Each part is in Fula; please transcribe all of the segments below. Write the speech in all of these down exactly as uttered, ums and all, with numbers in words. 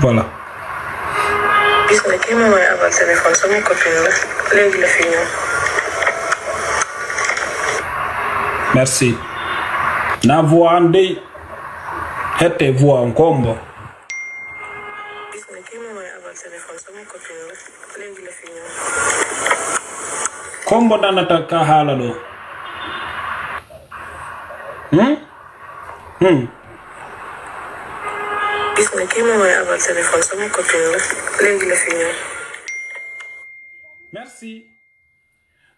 Voilà. Gis nga kii moom mooy abal téléphone sama copine la, léegi la fi ñëw. Merci. Na voix an dey. Hette voix on kombo. Gis nga kii moom mooy abal téléphone sama copine la, léegi la fi ñëw. Kombo danata ka haala ɗo. Hmm? Hmm. Gis nga kii moom mooy abal téléphone sama copine la, léegi la fi ñëw. Merci.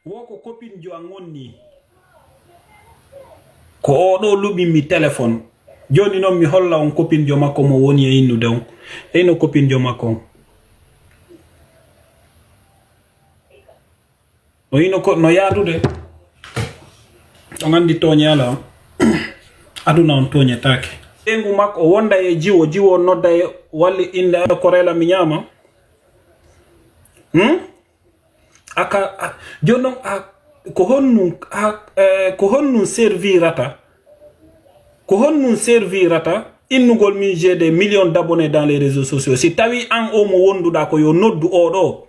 Wo ko copine jo an wonni. Ko o ɗo luɓimi téléphone. Joni noon mi holla on copine jo makko mo woni e innude on. Eyno copine jo makko on. O ino ko no yaadude. On anndi tooñe alaa. Aduna on tooñetaake. Ɓeyngu makko o wonda e jiwo, jiwo nodda e walli innde Korela mi ñaama. Hmm? Aka, a, jooni noon, a, ko honnun, a, eh, ko honnun servirata? Ko honnun servirata innugol min j'ai des millions d'abonnés dans les réseaux sociaux? Si tawi an o mo wonduɗaa ko yo noddu o ɗo.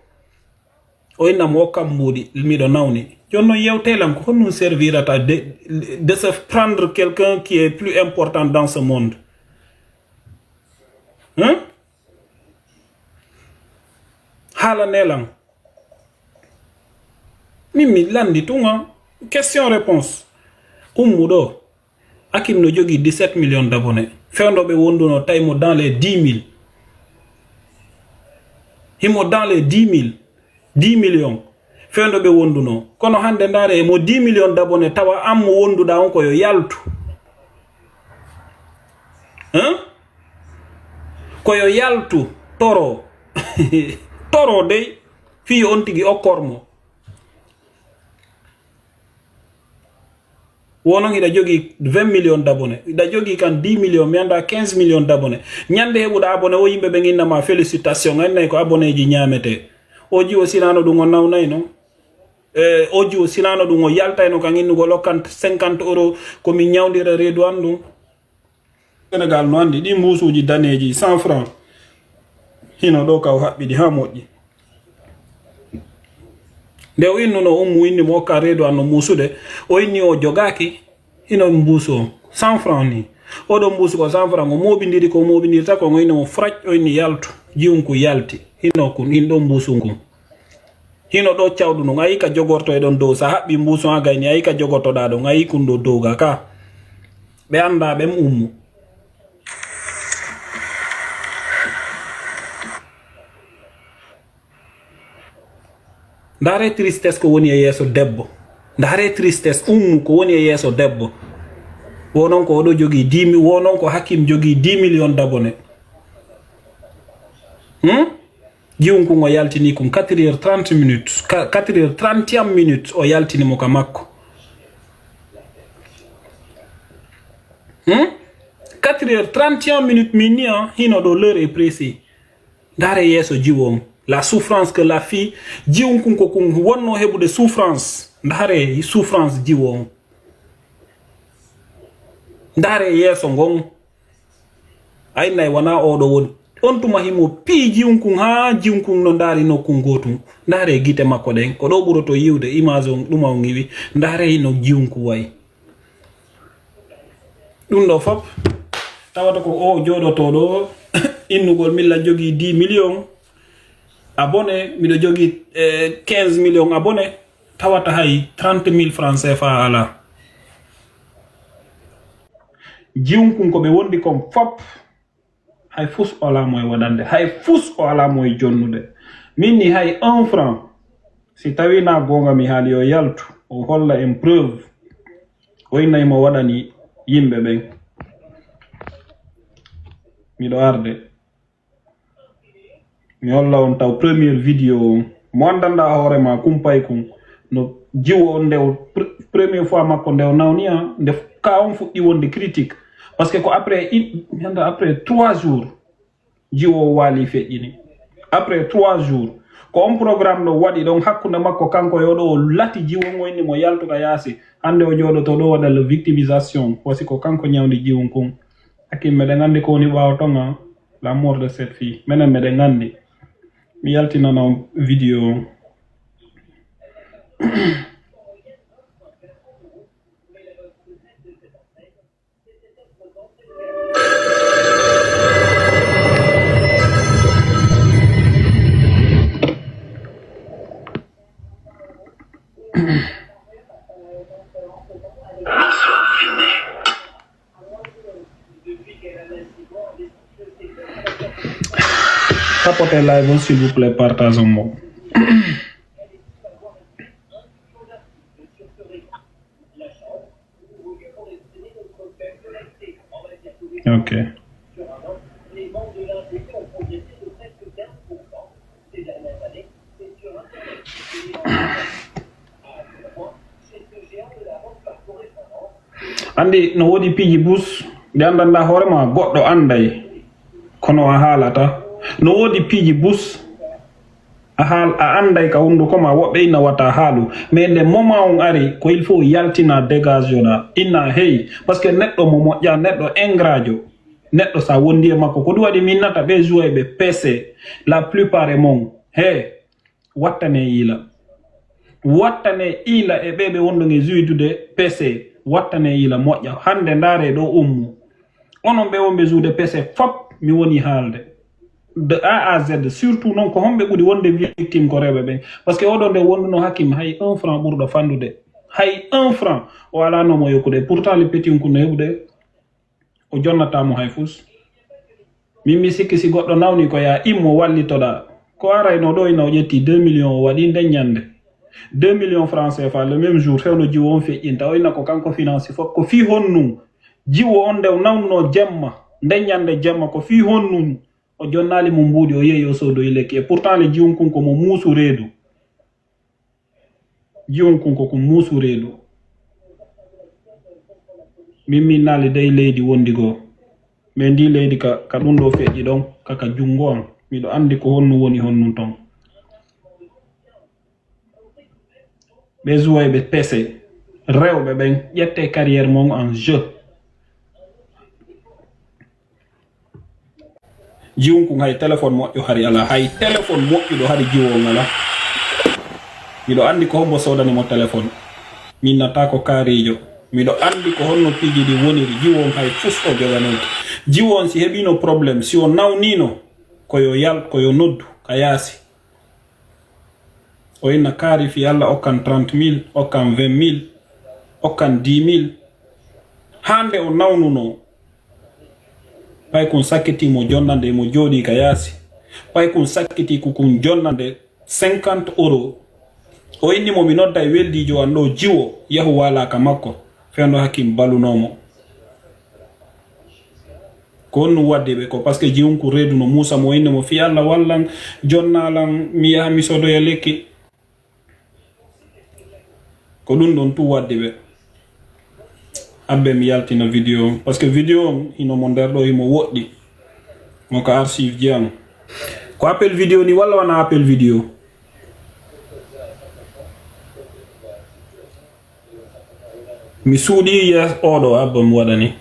O inna mo okkan mbuuɗi, miɗo nawni. Jooni noon yewtee lan ko honnun servirata de, de se prendre quelqu'un qui est plus important dans ce monde? Hein? Haalanee lan. Min mi lanndi tun, ah. Question réponse. Ummu ɗo. Akim no jogii dix-sept millions d'abonnés. Fewndo ɓe wonduno tawi mo dans les dix mille. Himo dans les dix mille. Dix millions. Fewndo ɓe wonduno. Kono hannde ndaare e mo dix millions d'abonnés tawa an mo wonduɗaa on ko yo yaltu. Hein? Ko yo yaltu. Toro. Toro dey. Fii on tigi okkor mo. Wo noon hiɗa jogii vingt millions d'abonnés. Hiɗa jogii kan dix millions, mi anndaa quinze millions d'abonnés. Ñande heɓuɗa abonné o yimɓe ɓen inna ma félicitation. Annay ko abonné ji ñaametee. O jiwo sinaano ɗum o nawnayno. E, o jiwo sinaano ɗum o yaltayno kan innugol okkan cinquante euros ko min ñawndira reedu an ɗum. Sénégal no anndi ɗi mbuusuuji daneeji cent francs. Hino ɗo ka o haɓɓiɗi haa moƴƴi. Nde o innuno Ummu inni mo okka reedu an no muusude, o inni o jogaaki, hino mbuusu on cent francs ni. Oɗo mbuusu ko cent francs, o mooɓindiri ko mooɓindirta ko, o inni mo frac, o inni yaltu. Jiwun kun yalti. Hino kun, in ɗo mbuusu kun. Hino ɗo cawɗu ndun, ayi ka jogorto e ɗon dow, sa haɓɓi mbuusu haa gayni, ayi ka jogortoɗaa ɗon, ayi kun ɗo dow ga ka. Ɓe anndaa ɓen Ummu. Ndaaree tristesse ko woni e yeeso debbo. Ndaaree tristesse Ummu ko woni e yeeso debbo. Wo non ko oɗo jogii dix mille, wo non ko Hakim jogii dix millions d'abonnés. Hmm? Jiwun kun o yaltini kun quatre heures trente minutes, ka-, quatre heures trente et un minutes o yaltini mo ka makko. Hmm? Quatre heures trente et un minutes min ni, ah, hino ɗo l'heure est pressée. Ndaare yeeso jiwo on. La souffrance que la fille, jiwun kun ko kun wonno heɓude souffrance. Ndaare souffrance jiwo on. Ndaare yeeso ngon. Ay nay wona oɗo woni. On tuma himo pii jiwun kun haa jiwun kun no ndaari nokkun gootun. Ndaare gite makko ɗen. Ko ɗo ɓuroto yiwde image on ɗuma on iwi. Ndaare no jiwun kun wayi. Ɗum ɗo fop tawata ko o jooɗoto ɗo innugol milla jogii dix millions abonnés, miɗo jogii, eh, quinze millions abonnés, tawata hay trente mille francs C F A alaa. Jiwun kun ko ɓe wondi kon fop, hay fus o alaa mo e waɗande, hay fus o alaa mo e jonnude. Min ni hay un franc, si tawi na goonga mi haali, yo yaltu, o holla en preuve, o inna himo waɗani yimɓe ɓen. Miɗo arde. Mi holla on taw première vidéo on. Mo anndanɗaa hoore ma kumpay kun. No jiwo on nde o pr-, première fois makko nde o nawni, ah, nde f-, ka on fuɗɗi wonde critique. Parce que ko après, i-, mi annda après trois jours, jiwo o waali feƴƴini. Après trois jours, ko on programme ɗo waɗi ɗon hakkunde makko kanko yo ɗo o lati jiwo on o inni mo yaltu ka yaasi. Hannde o jooɗoto ɗo waɗa le victimisation. Wasi ko kanko ñawndi jiwun kun. Hakim meɗen anndi ko woni ɓaawo ton, ah. La mort de cette fille. Menen meɗen anndi. Mi yaltinana on video on. Tapoter live on, s'il vous plaît, partageons mo. Ok. Anndi no woodi piiji bus, ɗi anndanɗaa hoore ma, goɗɗo annday. Kono a haalata. No woodi piiji bus, a haal-, a annday ka hunnduko ma, woɓɓe inna wata haalu. Mais nde moment on ari, ko il faut yaltina, dégage ɗa. Inna hey, parce que neɗɗo mo moƴƴa, neɗɗo ingrajo. Neɗɗo sa wondi e makko, ko ɗum waɗi mi innata ɓe jouer ɓe P C, la plupart e mon. He, wattane iila. Wattane iila e ɓe ɓe wonɗon e jouidude P C. Wattane iila moƴƴa. Hannde ndaare ɗo ummu. Onon ɓe wonɓe jouidude P C fop, mi woni haalde. De A à Z, surtout noon ko homɓe ɓuri wonde victime ko rewɓe ɓen. Parce que oɗo nde wonduno Hakim hay un franc ɓurɗo fandude. Hay un franc o alano mo yokkude. Pourtant le petit on kunno heɓude. O jonnata mo hay fus. Min mi sikki si goɗɗo nawni ko ya immo wallitoɗa. Ko arayno ɗo ina o ƴetti deux millions o waɗi nden ñande. Deux millions francs C F A le même jour fewno jiwo on feƴƴinta. O ina ko kanko finance fof. Ko fii honnun jiwo on nde o nawnuno jemma. Nden ñande jemma ko fii honnun o jonnaali mo mbuuɗi o yehi o soodoyi lekki. Et pourtant le jiwun kun ko mo muusu reedu. Jiwun kun ko kun muusu reedu. Min min naali dey leydi wondi goo. Mais ndi leydi ka, ka ɗum ɗo feƴƴi ɗon, ka, ka junngo am. Miɗo anndi ko honnu woni honnun ton. Ɓe jouer ɓe P C. Rewɓe ɓen, ƴette carrière mon en jeu. Jiwun kun hay téléphone moƴƴo hari alaa. Hay téléphone moƴƴuɗo hari jiwo on alaa. Miɗo anndi ko hombo soodani mo téléphone. Min nata ko kaariijo. Miɗo anndi ko honno piiji ɗi woniri. Jiwo on hay fus o joganayki. Jiwo on si heɓino problème, si o nawnino, ko yo yal, ko yo noddu ka yaasi. O inna kaari fii Alla okkan trente mille, okkan vingt mille, okkan dix mille. Haa nde o nawnuno, pay kun sakkiti mo jonnande mo jooɗii ka yaasi. Pay kun sakkiti ko kun jonnande cinquante euros. O inni mo, "Mi nodday weldiijo an ɗo jiwo, yahu waalaa ka makko, fewndo Hakim balunoo mo." Ko honɗum waddi ɓe ko? Parce que jiwun kun reedu no muusa mo, o inni mo, "Fii Alla wallan, jonnalan, mi yaha mi sodoya lekki." Ko ɗum ɗon tun waddi ɓe. Abbe mi yaltina video on, parce que video on hino mo nder ɗo, himo woɗɗi. Mo ka archive jeyan. Ko appel video ni walla wona appel video? Mi suuɗi yes oɗo abba mi waɗani.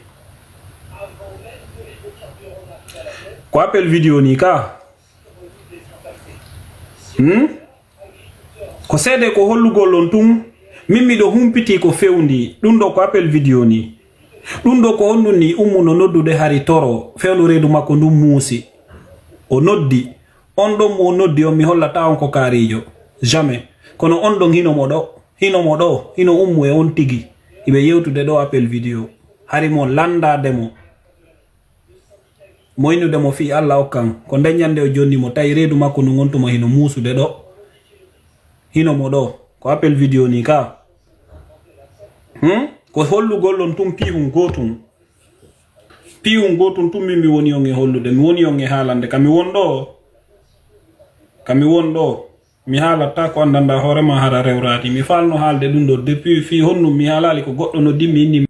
Ko appel video ni ka? Hmm? Ko seede ko hollugol on tun, min miɗo humpiti ko fewndi. Ɗum ɗo ko appel video ni. Ɗum ɗo ko honɗum ni? Ummu no noddude hari toro, fewndo reedu makko ndun muusi. O noddi. On ɗon mo o noddi on, mi hollata on ko kaariijo. Jamais. Kono on ɗon hino mo ɗo, hino mo ɗo, hino ummu e on tigi. Iɓe yewtude ɗo appel video. Hari mo landaade mo. Mo innude mo fii Alla okkan. Ko nden ñande o jonni mo, tawi reedu makko ndun on tuma hino muusude ɗo. Hino mo ɗo. Ko appel video ni ka. Hmm? Ko hollugol on tun piihun gootun. Piihun gootun tun min mi woni on e hollude, mi woni on e haalande. Ka mi won ɗo, ka mi won ɗo, mi haalatta ko anndanɗaa hoore ma hara rewraaki. Mi faalno haalde ɗum ɗo depuis fii honnum mi haalaali ko goɗɗo noddi mi inni